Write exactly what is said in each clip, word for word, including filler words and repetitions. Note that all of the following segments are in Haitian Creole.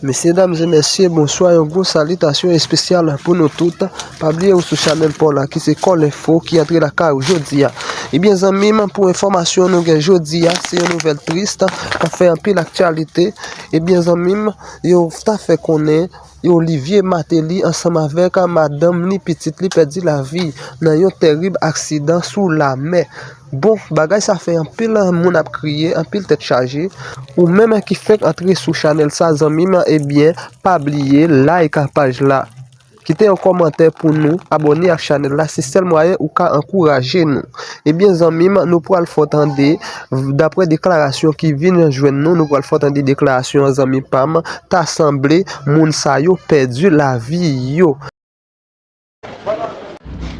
Mesye, dam e mesye, bonswa, yon gwo salitasyon espesyal pou nou tout. Pa bliye ou sou chanèl pa w la ki se Kòl Enfo ki antre lakay ou jodi a. Ebyen, zanmi m, pou enfòmasyon nou gen jodi a, se yon nouvèl tris k ap fè anpil aktyalite. Ebyen, zanmi m, yo ta fè konnen Olivier Martelly ansanm avèk madanm li, pitit li pèdi lavi nan yon tèrib aksidan sou lamè. Bon, bagay sa fè anpil moun ap kriye, anpil tèt chaje. Ou menm ki fèk antre sou chanèl sa, zanmi m, ebyen, pa bliye like paj la. Kite yon kòmantè pou nou, abòne ak chanèl la, se sèl mwayen ou ka ankouraje nou. Ebyen, zanmi m, nou pral fè w tande, daprè deklarasyon ki vin jwenn nou, nou pral fè w tande deklarasyon an, zanmi pa m, ta sanble moun sa yo pèdi lavi yo.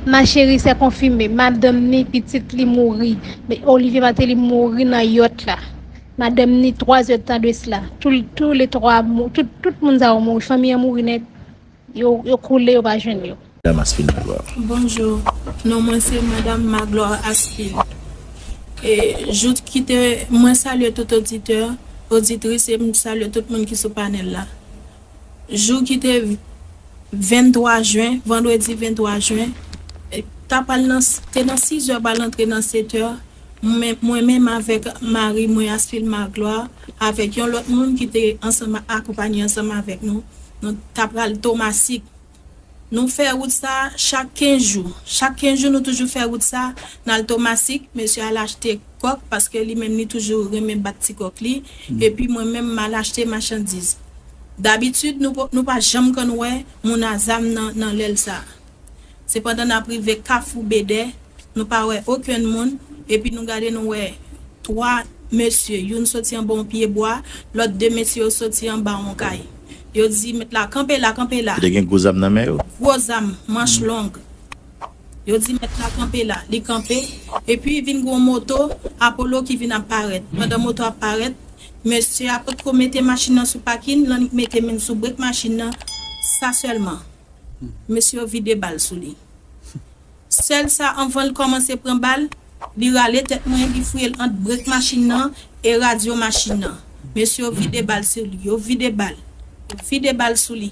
Ma chérie, c'est confirmé. Madanm ni, pitit li mouri. Men Olivier Martelly mouri nan yòt la. Madanm ni, twa zè tan de sila. Tou, tou le twa mou-, tout, tout moun sa yo mouri. Fanmi an mouri nèt. Yo, yo koule, yo pa jwenn yo. Madanm Aspil Magloire. Bonjou, non mwen se Madanm Magloire Aspil. E jou ki te, mwen salye tout oditè, oditris e m salye tout moun ki sou panèl la. Jou ki te venntwa jen, vandredi venntwa jen, ta pral nan, te nan sizè pral antre nan setè, mwen menm avèk mari mwen Aspil Magloire, avèk yon lòt moun ki te ansanm akonpanye ansanm avèk nou, nou ta pral Tomasik. Nou fè wout sa chak kenz jou. Chak kenz jou nou toujou fè wout sa, n al Tomasik, mesye al achte kòk paske li menm li toujou renmen bat ti kòk li, epi mwen menm m al achte machandiz. Dabitid nou pa janm konn wè moun a zam nan lè l sa. Sepandan n ap rive Kafou Bedè, nou pa wè okenn moun, epi nou gade nou wè twa mesye, youn soti anba yon pye bwa, lòt de mesye yo soti anba yon kay. Yo di mèt la kanpe la, kanpe la. Yo te gen gwo zam nan men yo? Gwo zam, manch long. Yo di mèt la kanpe la, li kanpe. Epi vin gen yon moto Apollo ki vin ap parèt. Pandan moto ap parèt, mesye a potko mete machin nan sou pakin, l annik mete men l sou brek machin nan, sa sèlman. Mesye yo vide bal sou li. Sèl sa, anvan l kòmanse pran bal, li rale tèt mwen, li fouye l ant brek machin nan e radyo machin nan. Mesye yo vide bal sou li, yo vide bal, yo vide bal sou li.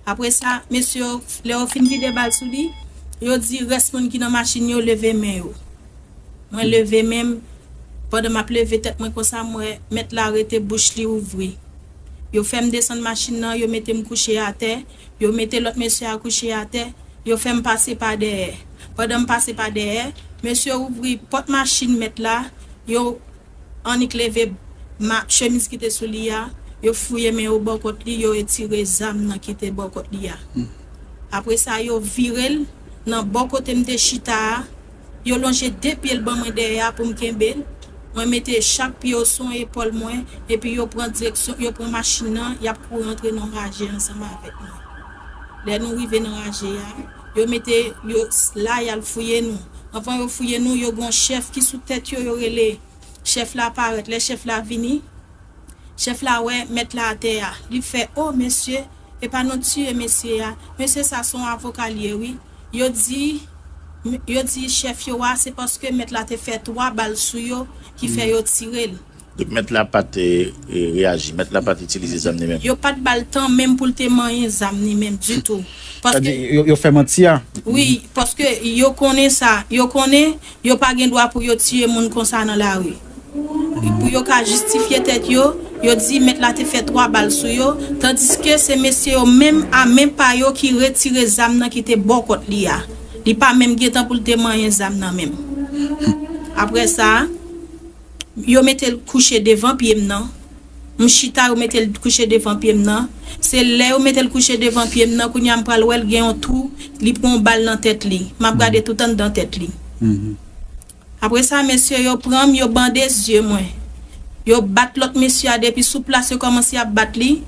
Apre sa, mesye yo, lè yo fin vide bal sou li, yo di rès moun ki nan machin yo leve men yo. Mwen leve men m, pandan m ap leve tèt mwen konsa, m wè mèt la rete bouch li ouvri. Yo fè m desann machin nan, yo mete m kouche atè, yo mete lòt mesye a kouche atè, yo fè m pase pa dèyè. Pandan m pase pa dèyè, mesye ouvri pòt machin mèt la, yo annik leve ma, chemiz ki te sou li a, yo fouye men yo bò kòt li, yo retire zam nan ki te bò kòt li a. Apre sa, yo vire l nan bò kote m te chita a, yo lonje de pye l ban mwen dèyè a pou m kenbe l. Mwen mete chak pye yo sou yon epòl mwen, epi yo pran direksyon, yo pran machin nan, y ap kouri antre nan raje ansanm avèk mwen. Lè nou rive nan raje a, yo mete, yo, la y al fouye nou. Anvan yo fouye nou, yo gen yon chèf ki sou tèt yo, yo rele. Chèf la parèt. Lè chèf la vini, chèf la wè mèt la atè a. Li fè, o mesye, e pa nou tiye mesye a. Mesye sa se yon avoka l ye wi. Yo di, yo di chèf yo a se paske mèt la te fè twa bal sou yo ki fè yo tire l. Donk mèt la pa t reyaji, mèt la pa t itilize zam li menm? Yo pa t ba l tan menm pou l te manyen zam li menm ditou. Paske. Yo fè manti a? Wi, paske yo konnen sa. Yo konnen yo pa gen dwa pou yo tiye moun konsa nan lari. Pou yo ka jistifye tèt yo, yo di mèt la te fè twa bal sou yo, tandiske se mesye yo menm a men pa yo ki retire zam nan ki te bò kòt li a. Li pa menm gentan pou l te manyen zam nan menm. Apre sa, yo mete l kouche devan pye m nan. M chita, yo mete l kouche devan pye m nan. Se lè yo mete l kouche devan pye m nan, kounye a m pral wè l gen yon twou, li pran yon bal nan tèt li. M ap gade tout anndan tèt li. Apre sa, mesye yo pran m, yo bande zye mwen. Yo bat lòt mesye a depi sou plas, yo kòmanse ap bat li.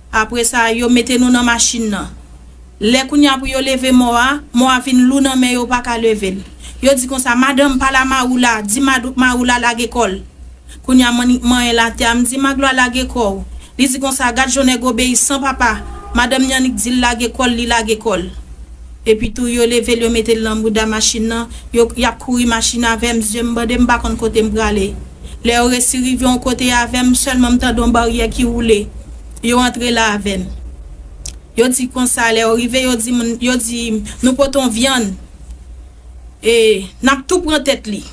Apre sa, yo mete nou nan machin nan. Lè kounye a pou yo leve mò a, mò a vin lou nan men yo, yo pa ka leve l. Yo di konsa, madanm, pale a mari w la, di mari w la lage kò l. Kounye a m annik manyen l atè a, m di, Maglwa, lage kò w. Li di konsa, gad jan yon nèg obeyisan, papa. Madanm li annik di l lage kò l, li lage kò l. Epi tou, yo leve l, yo mete l nan bouda machin nan, yo, y ap kouri machin avè m, zye m bande, m pa konn kote m prale. Lè yo resi rive yon kote avè m, sèlman m tande yon baryè ki woule. Yo antre la avè n. Yo di konsa, lè yo rive, yo di, moun, yo di, nou pote yon vyann. E, n ap tou pran tèt li.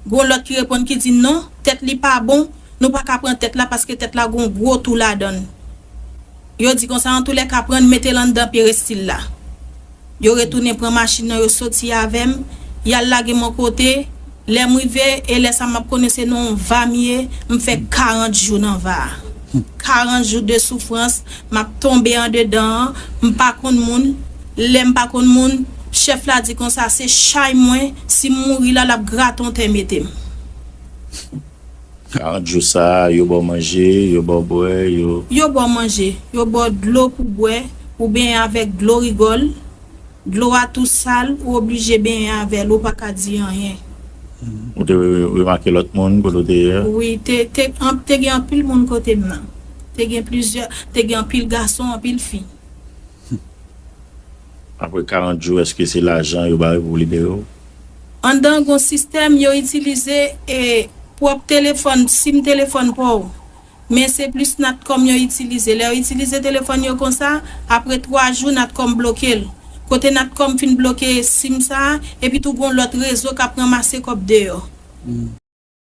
Gon lòt ki reponn ki di non, tèt li pa bon, nou pa ka pran tèt la paske tèt la gon gwo tou ladan l. Yo di konsa, antoulèka, pran n mete l anndan perestil la. Yo retounen pran machin nan, yo soti avè m, y al lage m yon kote. Lè m rive, e lè sa m ap konnen se nan yon va m ye, m fè karant jou nan va a. Karant jou de soufrans, m ap tonbe andedan an, m pa konn moun. Lè m pa konn moun, chèf la di konsa, se chay mwen, si m mouri la, l ap grate yon tè mete m. Karant jou sa a, yo ba w manje, yo ba w bwè, yo. Yo ba w manje, yo ba w dlo pou bwè, ou benyen avèk dlo rigòl, dlo a tou sal, ou oblije benyen avè l, ou pa ka di anyen. Ou te re- remake lòt moun kote w te ye a? Wi, te, te, an- te gen anpil moun kote m nan. Te gen plizyè, te gen anpil gason, anpil fi. Apre karant jou, èske se lajan yo ba yo pou libere w? Anndan gon sistèm yo itilize e pwòp telefòn, sim telefòn pa w. Men se plis Natcom yo itilize. Lè yo itilize telefòn yo konsa, apre twa jou, Natcom bloke l. Kote Natcom fin bloke sim sa a, epi tou gon lòt rezo k ap ranmase kòb deyò.